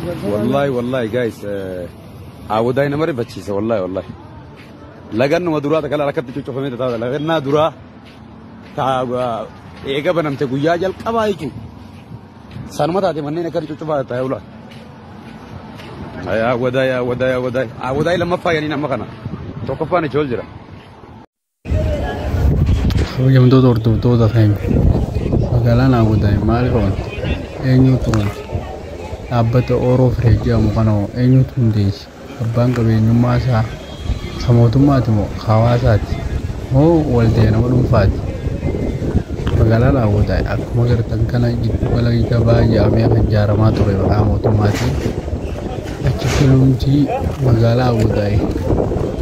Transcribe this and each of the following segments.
Wallahi wallahi guys, Awwadaay nama rifachiisa wallahi wallahi. Lagannuma duraa takka harkatti cuccufamee taa'udha. Lagannaa duraa eega banamte guyyaa jalqabaa jechuudha. Sanuma taate manneen akka cuccufaa taa'ee ulaa. Awwadaay Awwadaay Awwadaay Awwadaay lammaffaa yaniin amma kana tokkoffaan ichi ol jira. Kabajamtoota hordoftoota keenya, magaalaan Awwadaay maaliif oolti? Eenyutu oolche? Dhaabbata Ooroo Fireej jedhamu kana hoo eenyutu hundeesse? Abbaan qabeenyummaa isaa ka mootummaati moo ka hawaasaati? Moo waldaya nama dhuunfaati? Magaalaan Awwadaay akkuma agartan kana giddugala gabaa jedhamee kan ijaaramaa ture maqaa mootummaatiin. Achitti lumti magaalaa Awwadaay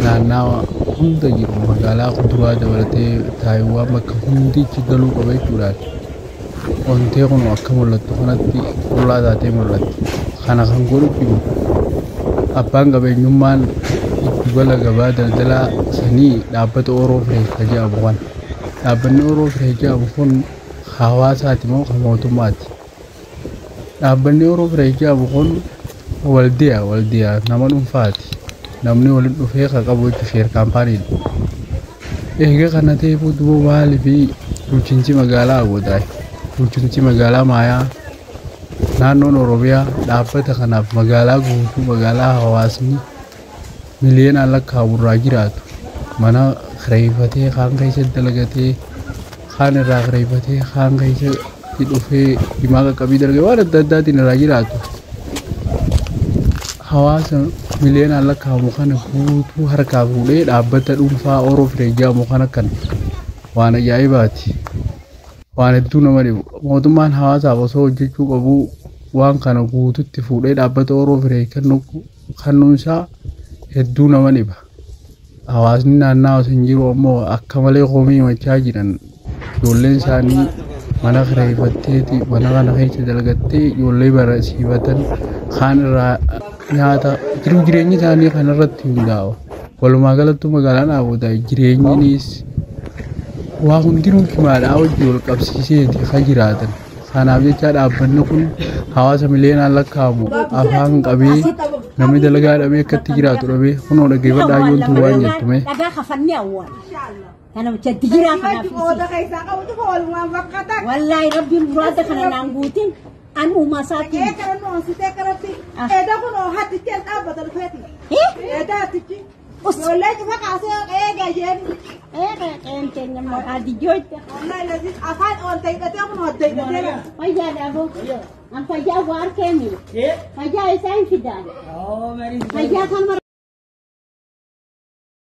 naannawa hunda jiru magaalaa kuduraa dabalatee taayiwwaan bakka hundi ichi galuu qaba jechuudhaan ontee kun akka mul'attu kanatti qullaa taatee mul'atti. Kana kan godhu jiru abbaan qabeenyummaan giddugala gabaa daldalaa sanii dhaabbata Ooroo Fireesh kan jedhamu kana. Dhaabbanni Ooroo Fireesh jedhamu kun hawaasaati moo kan mootummaati? Dhaabbanni Ooroo Fireesh jedhamu kun waldiya waldiya nama dhuunfaati. Namni walitti dhufee kan qabu jechuudha, share kaampaaniidha. Eega kana ta'eefuu duuba maaliif bulchiinsi magaalaa Awwadaay, bulchiinsi magaalaa Maayaa, naannoon Oromiyaa dhaabbata kanaaf magaalaa guutuu magaalaa hawaasni miliyoonaan lakkaa'amu irraa jiraatu mana kireeffatee kaan keessatti dalagatee kaan irraa kireeffatee kaan keessatti dhufee himaa qaqqabii dalagee waan adda addaatiin irraa jiraatu hawaasa miliyoonaan lakkaa'amu kana guutuu harkaa fuudhee dhaabbata dhuunfaa Ooroo Fireej jedhamu kana kan waan ajaa'ibaati. Waan hedduu nama dhibu. Mootummaan hawaasaaf osoo hojjechuu qabuu waan kana guututti fuudhee dhaabbata Ooroo Fireej kennuun isaa hedduu nama dhiba. Hawaasni naannaa osoo hin jiru ammoo akka malee komii himachaa jiran. Ijoolleen isaanii mana kireeffatteeti mana kana keessa dalagattee ijoollee barsiifatan kaan irraa nyaata jiruu jireenyi isaanii kanarratti hundaa'a. Walumaa galattuu magaalaan Awwadaay jireenyinis waa hundinuu jimaadhaa wajjin wal qabsiiseeti kan jiraatan. Kanaaf jecha dhaabbanni kun hawaasa miliyoonaan lakkaa'amu afaan qabee namni dalagaa dhabee akkatti jiraatu dhabee kunoo dhaggeeffadhaa yoontu waan jettu mee. Dhagaa kafannee awwaala. Kana bichatti jiraa kanaaf. Qooda keessaa qabu dhufa walumaan fakkata. Wallaahi rabbiin muraasa kana naan guutin an uumaa isaatiin. Ee kana nu onsitee kanatti. Eeda kun hattichi as dhaabbata dhufeeti. Eeda hattichi. Ijoollee cufa kaasee eega isheen. Qeen keenya immoo adiyyoo itti. Wallaahi laziz afaan ol ta'idhatee kun hodda hidhatee. Fayyaa dhaaboo. An fayyaa waa harkee miila. Fayyaa isaa hin fidaan. Fayyaa kan